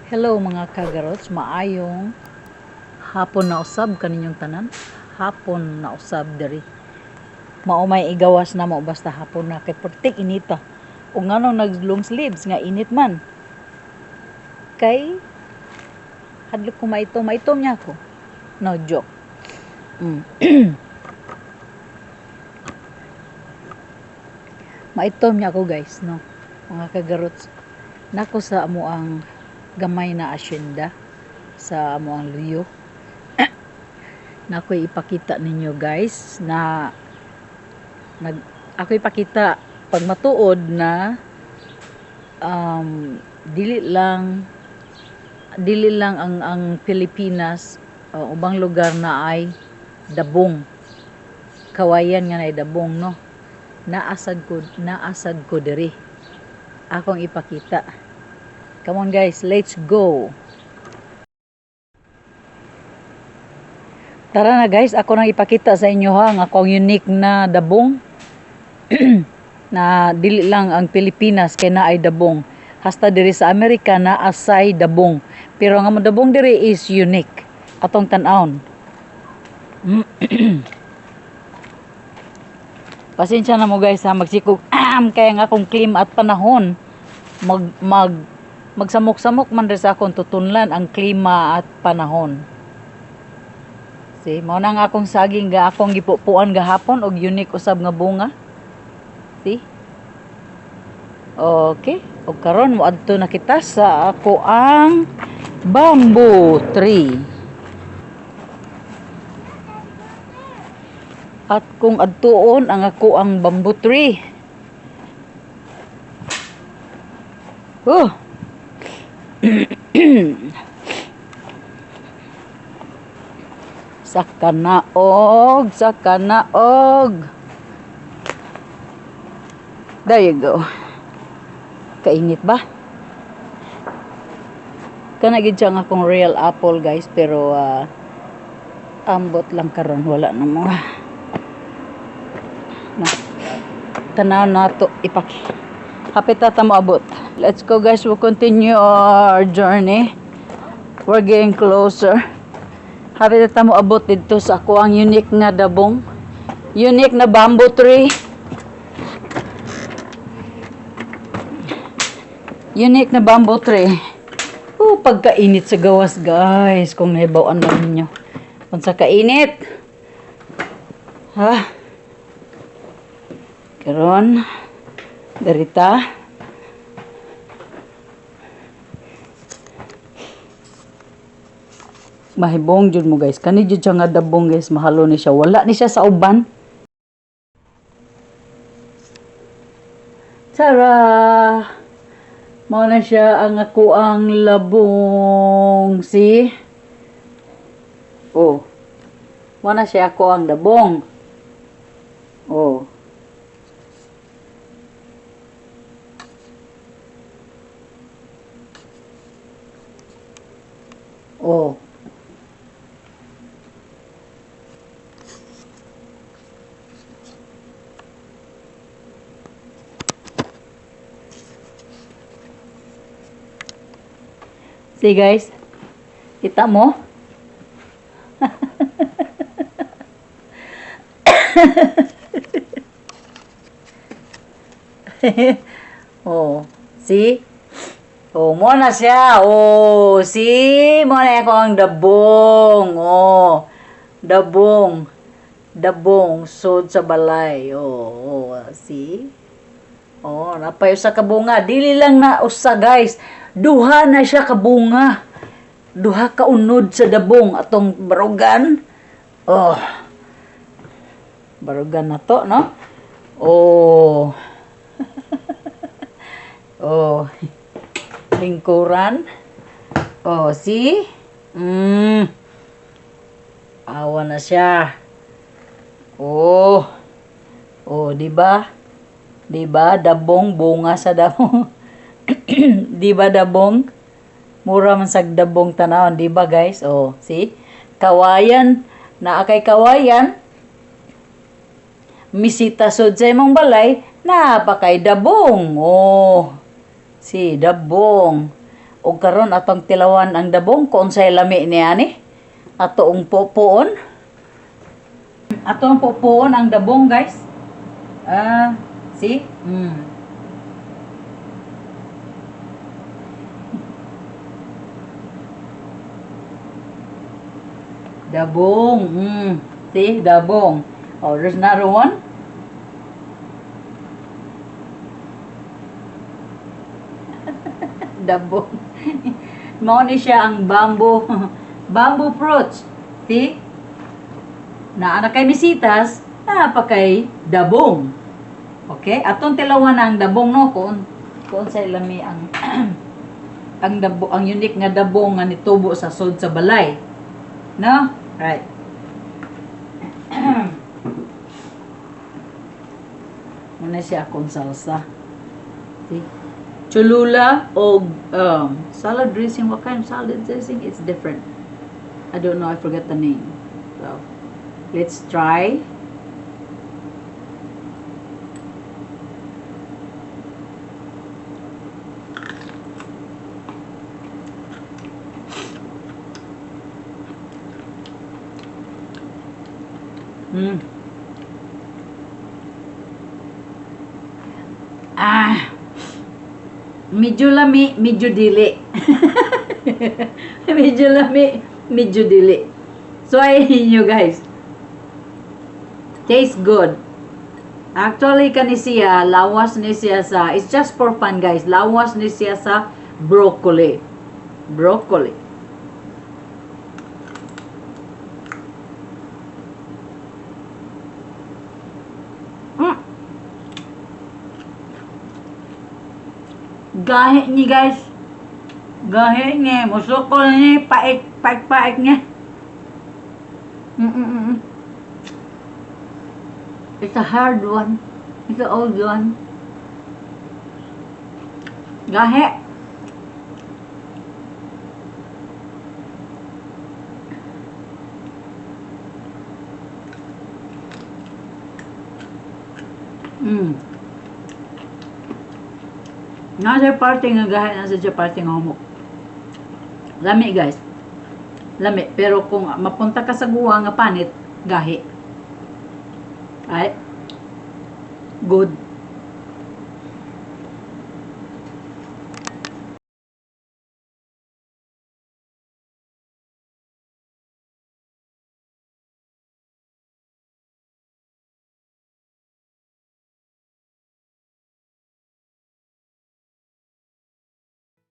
Hello, mga kagarots, maayong hapon na usab kaninyong tanan. Hapon na usab diri. Mao may igawas na mo basta hapon na kay pertik inita. Ug nganong nag long sleeves nga init man? Kay hadlok ko maitom, maitom niya ako. No joke. Maitom niya ako, guys, no. Mga kagarots. Nako sa amo ang gamay na asyenda sa amo ang luyo. Nako ipakita ninyo, guys, na nag ako ipakita pag matuod na dili lang ang Pilipinas, ubang lugar na ay dabong kawayan nga na dabong, no. Naasad ko diri, akong ipakita. Come on, guys, let's go. Tara na, guys, ako nang ipakita sa inyo ha ang akong unique na dabong na dili lang ang Pilipinas kay naay dabong. Hasta diri sa Amerika na asay dabong. Pero ang among dabong diri is unique. Atong tan-awon. Pasensya na mo, guys, ha, magsikog kaya nga akong klima at panahon mag mag magsamok-samok man rin sa akong tutunlan ang klima at panahon. See, mao na nga akong saging ga akong gipupuan gahapon og unique usab nga bunga. See? Okay, og karon moadto na kita sa ako ang bamboo tree. At kung adtuon ang ako ang bamboo tree. Oh. Sa kanaog, sa kanaog. There you go. Kainit ba? Kana gid siya ang akong real apple, guys, pero ambot lang karon, wala na mo. Na. Tanaw nato ipaki. Hapit ta mo abot. Let's go, guys, we'll continue our journey. We're getting closer. Hapit ta mo abot didto sa ako ang unique nga dabong. Unique na bamboo tree. Unique na bamboo tree. Oh, pagkainit sa gawas, guys. Kung nahibaw-an lang ninyo. Kung sa kainit. Ha? Karon, darita. Mahibong jud mo, guys. Kani jud siya nga dabong, guys, mahalo ni siya. Wala ni siya sa uban. Tara! Mao na siya ang ako ang labong. See? Oh. Mao na siya ako ang dabong. Oh. Oh. See, guys? Kita mo? Oh, see? Oh, mo na siya. Oh, see? Mo na ako ang dabong. Oh, dabong. Dabong sod sa balay. Oh, see? Oh, napay usa ka bunga. Dili lang na usa, guys. Duha na siya ka bunga. Duha ka unod sa dabong atong barugan. Oh. Barugan na to, no? Oh. Oh. Lingkuran. Oh, see? Awa na siya. Oh. Oh, di ba? Di ba? Dabong bunga sa dabong. Di ba dabong? Mura man sag dabong tanawon, di ba, guys? Oh, see? Kawayan, naa kay kawayan. Misita sud sa imong balay, naa pa kay dabong. Oh. Si dabong. Ug karon atong tilawan ang dabong kung unsay lami niya ni. Atoong pupuon. Atong pupuon ang dabong, guys. Ah, see? Dabong. See? Dabong. Oh, there's another one. Dabong. Mao ni siya ang bamboo. Bamboo fruits. See? Naa na kay misitas, naa pa kay dabong. Okay? Atong tilawan na ang dabong, no, kung unsay lami ang dabo, ang unique nga dabong nga nitubo sa sud sa balay. No? Right. Muna siya akong salsa. See? Cholula o salad dressing. What kind of salad dressing? It's different. I don't know. I forgot the name. So, let's try. Ah. Medyo lami, medyo dili. Medyo lami, medyo dili. So, ay inyo, guys. Tastes good. Actually, kani siya, lawas ni siya sa, it's just for fun, guys. Lawas ni siya sa broccoli. Broccoli. Gahi ni, guys. Gahi ni. Musukol ni. Pait, pait, pait niya. It's a hard one. It's an old one. Gahi. Nasa parte nga gahi, nasa siya parte nga humok. Lami, guys. Lami. Pero kung mapunta ka sa guwa nga panit, gahi. Ay. Good.